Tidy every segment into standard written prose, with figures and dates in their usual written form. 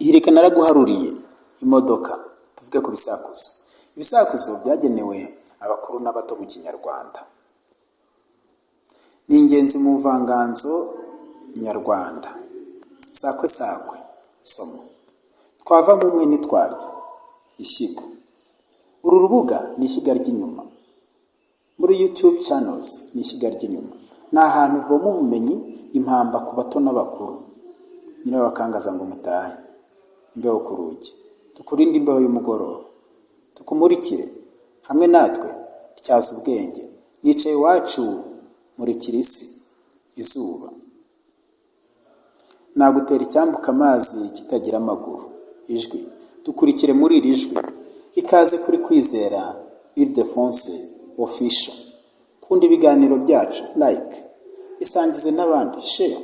Ihirika naraguharuriye imodoka. Tuvuge ku bisakuzo. Ibisakuzo byagenewe abakuru n'abato mu Kinyarwanda. Ni ingenzi mu buvanganzo nyarwanda. Sakwe sakwe, soma. Twavamo umwe ntitwarya. Ishyiga. Uru rubuga ni ishyiga ry'inyuma. Muri YouTube channels ni ishyiga ry'inyuma. Ni ahantu uvoma ubumenyi, impamba ku bato n'abakuru. Nyirabakangaza ngo mutahe. Imbeho ku rugi. Tukurinde imbeho y'umugoroba. Tukumurikire. Hamwe natwe tyaza ubwenge. Nicaye iwacu murikira isi. Izuba. Nagutera icyambuka amazi kitagira amaguru. Ijwi. Dukurikire muri iri jwi. Ikaze kuri Kwizera Ildephonse Official. Kunda ibiganiro byacu, like. Bisangize n'abandi, share.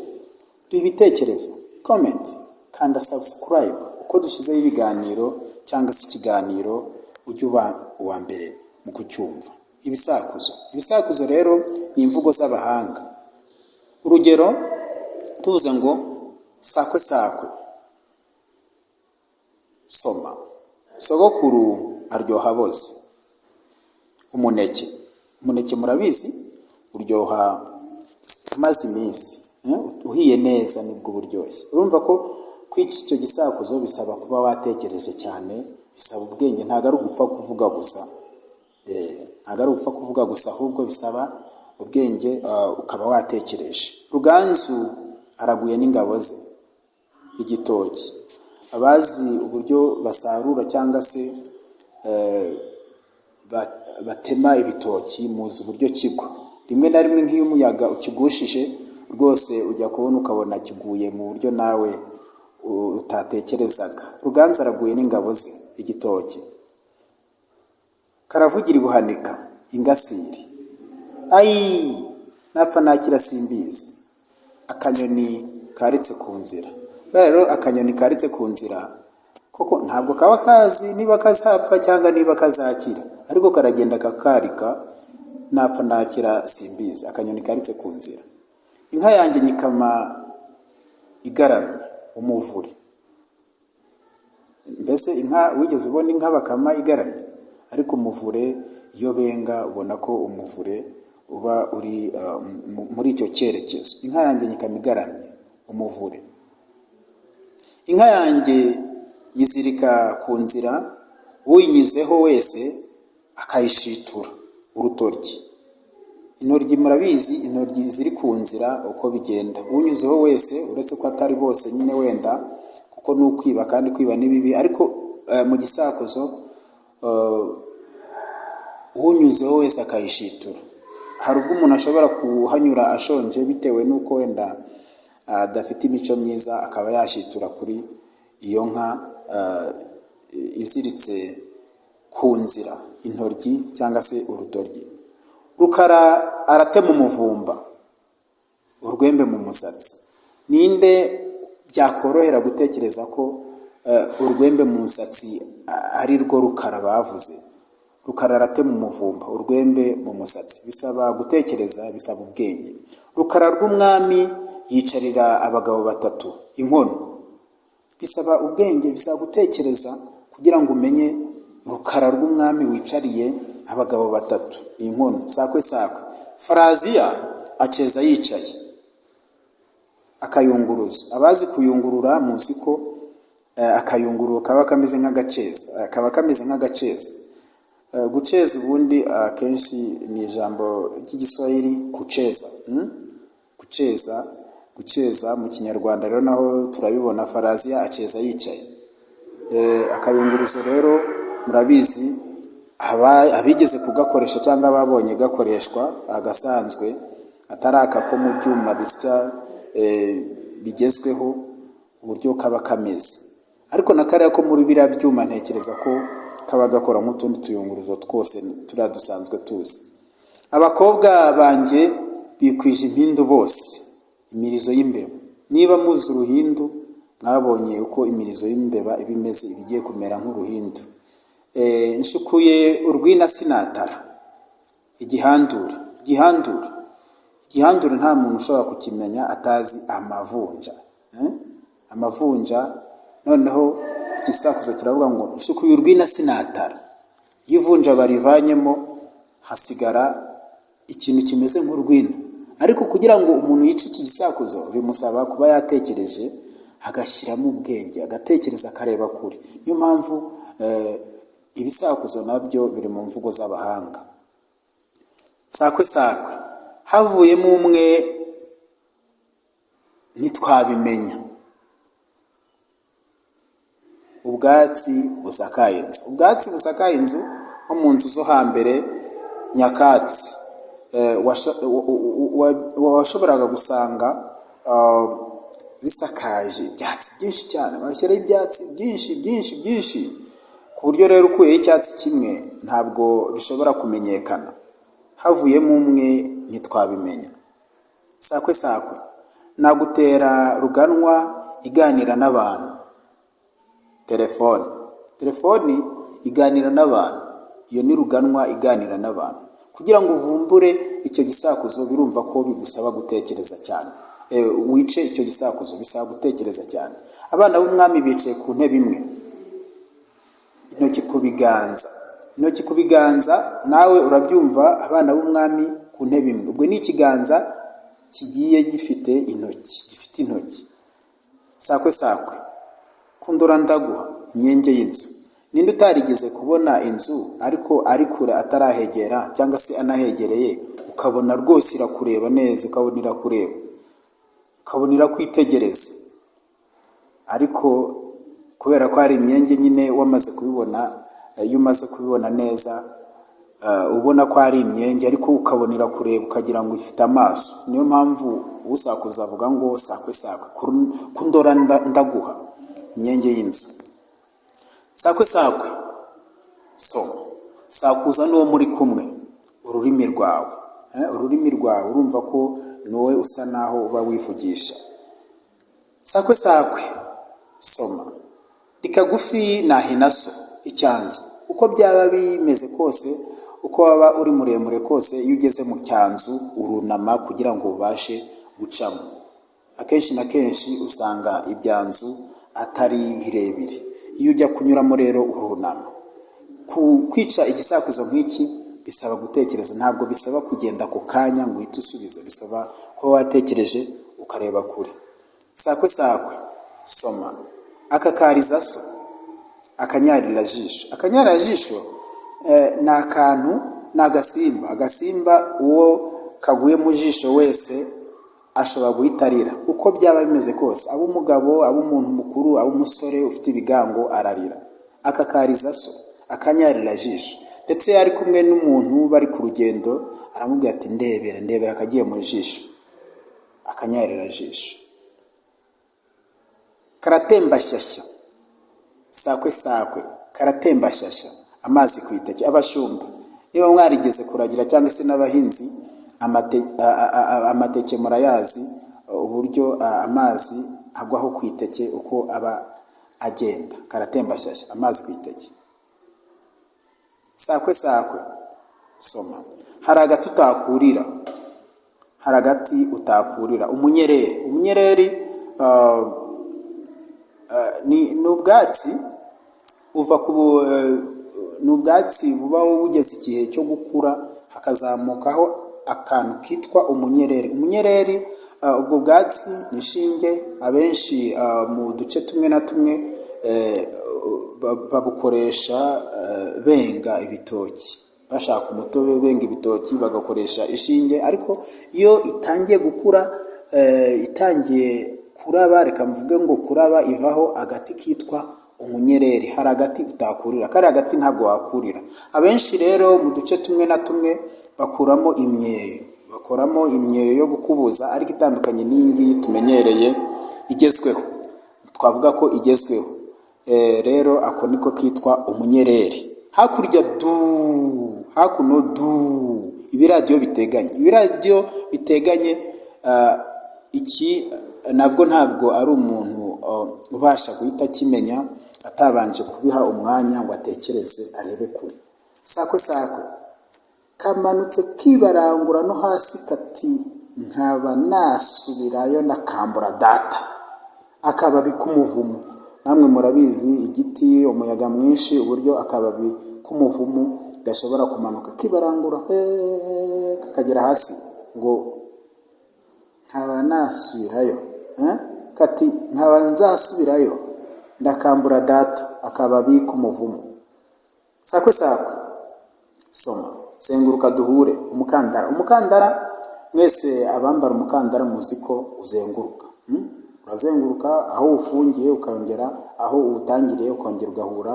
Duhe ibitekerezo, comment. Kanda subscribe. Uko dushyizeho ibiganiro cyangwa se ikiganiro, ujye uba uwa mbere mu kucyumva. Ibisakuzo. Ibisakuzo rero ni imvugo z'abahanga. Urugero, tuvuze ngo sakwe sakwe. Soma. Sogokuru aryoha aboze. Umuneke. Umuneke murabizi uryoha umaze iminsi, uhiye neza nibwo uba uryoshye. Urumva ko kwica icyo gisakuzo bisaba kuba watekereje cyane, bisaba ubwenge, ntabwo ari ugupfa kuvuga gusa. Ntabwo ari ugupfa kuvuga gusa, ahubwo bisaba ubwenge, ukaba watekereje. Ruganzu araguye n'ingabo ze. Igitoki. Abazi uburyo basarura cyangwa se batema ibitoki muzi uburyo kigwa. Rimwe na rimwe nk'iyo umuyaga ukigushije rwose, ujya kubona ukabona kiguye mu buryo nawe utatekerezaga. Ruganzu araguye n'ingabo ze. Igitoki. Karavugira ibuhanika. Ingasire. Ayi, napfa nakira simbizi. Akanyoni karitse ku nzira. Buriya rero akanyoni karitse ku nzira koko ntabwo kaba kazi niba kazapfa cyangwa niba kazakira, ariko karagenda kakarika. Napfa nakira simbizi. Akanyoni karitse ku nzira. Inka yanjye nyikama igaramye. Umuvure. Mbese inka, wigeze ubona inka bakama igaramye? Ariko umuvure iyo benga, ubona ko umuvure uba uri muri icyo cyerekezo. Inka yanjye nyikama igaramye. Umuvure. Inka yanjye nyizirika ku nzira, uyinyuzeho wese akayishitura. Urutoryi. Intoryi murabizi, intoryi ziri ku nzira uko bigenda, unyuzeho wese, uretse ko atari bose nyine wenda, kuko ni ukwiba kandi kwiba ni bibi, ariko mu gisakuzo unyuzeho wese akayishitura. Hari ubwo umuntu ashobora kuhanyura ashonje bitewe n'uko wenda adafite imico myiza, akaba yashitura kuri iyo nka iziritse ku nzira, intoryi cyangwa se urutoryi. Rukara aratema umuvumba. Urwembe mu musatsi. Ninde byakorohera gutekereza ko urwembe mu musatsi ari rwo Rukara bavuze? Rukara aratema umuvumba. Urwembe mu musatsi, bisaba gutekereza, bisaba ubwenge. Rukara rw'umwami yicarira abagabo batatu. Inkono. Bisaba ubwenge, bisaba gutekereza kugira ngo umenye Rukara rw'umwami wicariye abagabo batatu. Ni inkono. Sakwe sakwe. Faraziya aceza yicaye. Akayunguruzo. Abazi kuyungurura muzi ko akayungururo kaba kameze nk'agaceza, kaba kameze nk'agaceza. Guceza ubundi akenshi ni ijambo ry'Igiswahili, kucheza, Kucheza, guceza mu Kinyarwanda rero naho turabibona. Faraziya aceza yicaye. Akayunguruzo rero murabizi, abigeze kugakoresha cyangwa ababonye gakoreshwa agasanzwe, atari aka ko mu byuma bisya bigezweho, uburyo kaba kameze. Ariko na kariya ko muri biriya byuma ntekereza ko kaba gakora nk'utundi tuyunguruzo twose turiya dusanzwe tuzi. Abakobwa banjye bikwije impindu bose. Imirizo y'imbeba. Niba muzi uruhindu, mwabonye uko imirizo y'imbeba iba imeze, iba igiye kumera nk'uruhindu. Nshukuye urwina sinatara. Igihandure. Igihandure, igihandure nta muntu ushobora kukimenya atazi amavunja. Amavunja Noneho igisakuzo kiravuga ngo nsukuye urwina sinatara. Iyo ivunja barivanyemo hasigara ikintu kimeze nk'urwina. Ariko kugira ngo umuntu yice iki gisakuzo bimusaba kuba yatekereje, agashyiramo ubwenge, agatekereza, akareba kure. Niyo mpamvu ibisakuzo nabyo biri mu mvugo z'abahanga. Sakwe sakwe, havuyemo umwe ntitwabimenya. Ubwatsi busakaye inzu. Ubwatsi busakaye inzu, nko mu nzu zo hambere, nyakatsi, washoboraga gusanga zisakaje ibyatsi byinshi cyane, bashyiraho ibyatsi byinshi byinshi byinshi, ku buryo rero ukuyeho icyatsi kimwe ntabwo bishobora kumenyekana. Havuyemo umwe ntitwabimenya. Sakwe sakwe, nagutera ruganwa iganira n'abantu. Telefoni, telefoni iganira n'abantu, iyo ni ruganwa iganira n'abantu. Kugira ngo uvumbure icyo gisakuzo birumva ko bigusaba gutekereza cyane. Wice icyo gisakuzo bisaba gutekereza cyane. Abana b'umwami bicaye ku ntebe imwe. Intoki ku biganza, intoki ku biganza, nawe urabyumva, abana b'umwami ku ntebe imwe. Ubwo ni ikiganza kigiye gifite intoki, gifite intoki. Sakwe sakwe, kundora ndaguha, imyenge y'inzu. Ninde utarigeze kubona inzu ariko ari kure atarahegera, cyangwa se anahegereye, ukabona rwose irakureba neza, ukabona irakureba, ukabona irakwitegereza, ariko kubera ko hari imyenge nyine wamaze kubibona, iyo umaze kubibona neza ubona ko ari imyenge, ariko ukabona irakureba ukagira ngo ifite amaso. Niyo mpamvu usakuza avuga ngo sakwe sakwe, kundora ndaguha, imyenge y'inzu. Sakwe sakwe, soma, sakuza n'uwo muri kumwe, ururimi rwawe, ururimi rwawe urumva ko ni wowe usa naho uba wivugisha. Sakwe sakwe, soma, ni kagufi nahina so, icyanzu. Uko byaba bimeze kose, uko waba uri muremure kose, iyo ugeze mu cyanzu urunama kugira ngo ubashe gucamo. Akenshi na kenshi usanga ibyanzu atari birebire, iyo ujya kunyuramo rero urunama. Kwica igisakuzo nk'iki bisaba gutekereza, ntabwo bisaba kugenda ako kanya ngo uhite usubiza, bisaba kuba watekereje ukareba kure. Sakwe sakwe, soma, akakariza so, akanyarira-jisho. Akanyarira-jisho ni akantu, ni agasimba, agasimba uwo kaguye mu jisho wese ashobora guhita arira, uko byaba bimeze kose, abe umugabo, abe umuntu mukuru, abe umusore ufite ibigango, ararira. Akakariza so, akanyarira-jisho. Ndetse iyo ari kumwe n'umuntu bari ku rugendo aramubwira ati ndebera, ndebera akagiye mu jisho. Akanyarira-jisho. Karatembashyashya, sakwe sakwe, karatembashyashya, amazi ku iteke. Abashumba, niba mwarigeze kuragira cyangwa se n'abahinzi, amateke murayazi, uburyo amazi agwaho ku iteke uko aba agenda. Karatembashyashya, amazi ku iteke. Sakwe sakwe, soma, hari agati utakurira, hari agati utakurira. Umunyereri, umunyereri ni ubwatsi uva ku, ni ubwatsi buba bugeze igihe cyo gukura, hakazamukaho akantu kitwa umunyereri. Umunyereri, ubwo bwatsi ni ishinge, abenshi mu duce tumwe na tumwe babukoresha benga ibitoki, bashaka umutobe benga ibitoki bagakoresha ishinge. Ariko iyo itangiye gukura, itangiye kuraba, reka mvuge ngo kuraba, ivaho agati kitwa umunyereri. Hari agati utakurira, kariya gati ntabwo wakurira. Abenshi rero mu duce tumwe na tumwe bakuramo imyeyo, bakoramo imyeyo yo gukubuza, ariko itandukanye n'iyi ngiyi tumenyereye igezweho, twavuga ko igezweho. Rero ako niko kitwa umunyereri. Hakurya du, hakuno du, ibiradiyo biteganye, ibiradiyo biteganye. Iki nabwo ntabwo ari umuntu ubasha guhita akimenya atabanje kubiha umwanya ngo atekereze arebe kure. Sakwe sakwe, kamanutse kibarangura no hasi kati nkaba nasubirayo nakambura data. Akababi k'umuvumu. Namwe murabizi igiti, umuyaga mwinshi, uburyo akababi k'umuvumu gashobora kumanuka kibarangura kakagera hasi ngo nkaba nasubirayo, eh? Kati nkaba nzasubirayo ndakambura data. Akababi k'umuvumu. Sakwe sakwe, soma, zenguruka duhure. Umukandara. Umukandara, mwese abambara umukandara muzi ko uzenguruka, Urazenguruka aho ufungiye, ukongera aho uwutangiriye, ukongera ugahura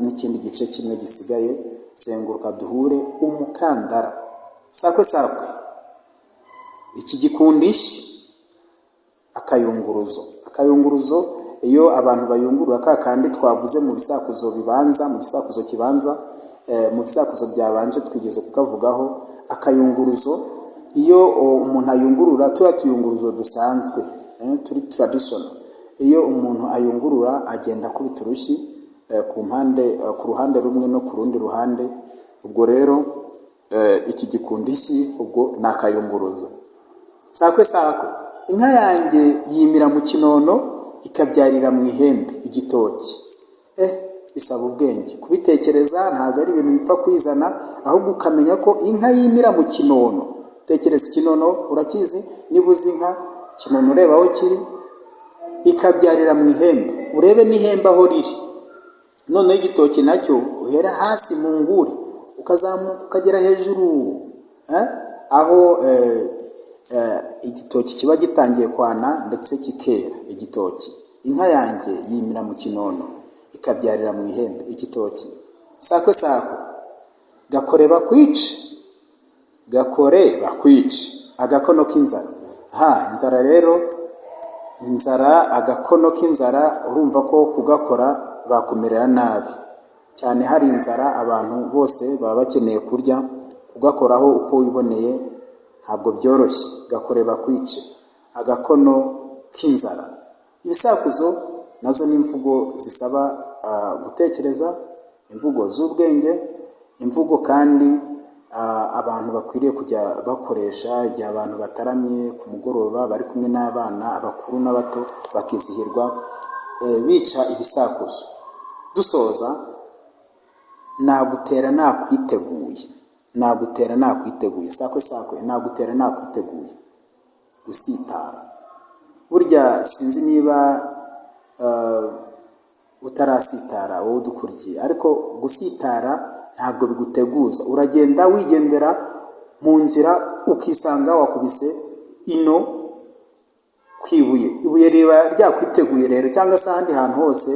n'ikindi gice kimwe gisigaye. Zenguruka duhure, umukandara. Sakwe sakwe, iki gikundisha akayunguruzo. Akayunguruzo, iyo abantu bayungurura ka kandi twavuze mu bisakuzo bibanza, mu gisakuzo kibanza, mu bisakuzo byabanje twigeze kukavugaho. Akayunguruzo, iyo umuntu ayungurura turiya tuyunguruzo dusanzwe, turi traditional, iyo umuntu ayungurura agenda akubita urushyi ku mpande, ku ruhande rumwe no ku rundi ruhande. Ubwo rero iki gikundishyi ubwo ni akayunguruzo. Sakwe sakwe, inka yanjye yimira mu kinono ikabyarira mu ihembe. Igitoki. Bisaba ubwenge kubitekereza, ntabwo ari ibintu bipfa kwizana, ahubwo ukamenya ko inka yimira mu kinono. Tekereza ikinono, urakizi niba uzi inka, ikinono ureba aho kiri, ikabyarira mu ihembe, urebe n'ihembe aho riri. Noneho igitoki nacyo uhera hasi mu nguri ukazamuka ukagera hejuru, aho igitoki kiba gitangiye kwana ndetse kikera. Igitoki. Inka yanjye yimira mu kinono ikabyarira mu ihembe. Igitoki. Sakwe sakwe, gakore bakwice, gakore bakwice. Agakono k'inzara. Ha, inzara rero, inzara, agakono k'inzara, urumva ko kugakora bakumerera nabi cyane. Hari inzara, abantu bose baba bakeneye kurya, kugakoraho uko wiboneye ntabwo byoroshye. Gakore bakwice, agakono k'inzara. Ibisakuzo nazo ni imvugo zisaba gutekereza, imvugo z'ubwenge, imvugo kandi abantu bakwiriye kujya bakoresha igihe abantu bataramye ku mugoroba, bari kumwe n'abana, abakuru n'abato bakizihirwa, bica ibisakuzo. Dusoza, nagutera nakwiteguye, nagutera nakwiteguye. Sakwe sakwe, nagutera nakwiteguye. Gusitara. Burya sinzi niba utarasitara wowe udukurikiye, ariko gusitara ntabwo biguteguza. Uragenda wigendera mu nzira ukisanga wakubise ino ku ibuye, ibuye riba ryakwiteguye rero, cyangwa se ahandi hantu hose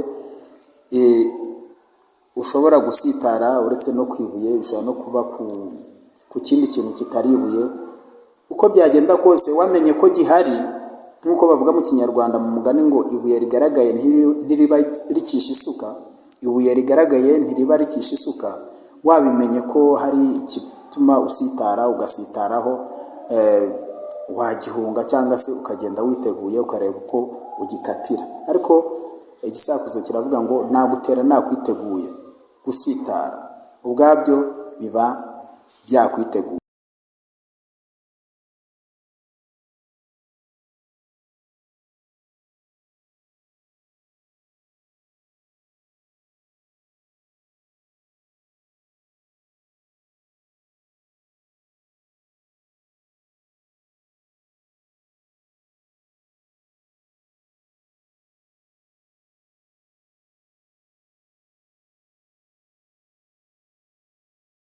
ushobora gusitara uretse no ku ibuye, bishobora no kuba ku kindi kintu kitari ibuye. Uko byagenda kose wamenye ko gihari, nk'uko bavuga mu Kinyarwanda mu mugani ngo ibuye rigaragaye ntiriba rikisha isuka, ibuye rigaragaye ntiriba rikisha isuka. Wabimenye ko hari igituma usitara, ugasitaraho, wagihunga cyangwa se ukagenda witeguye ukareba uko ugikatira. Ariko igisakuzo kiravuga ngo nagutera nakwiteguye. Gusitara ubwabyo biba byakwiteguye.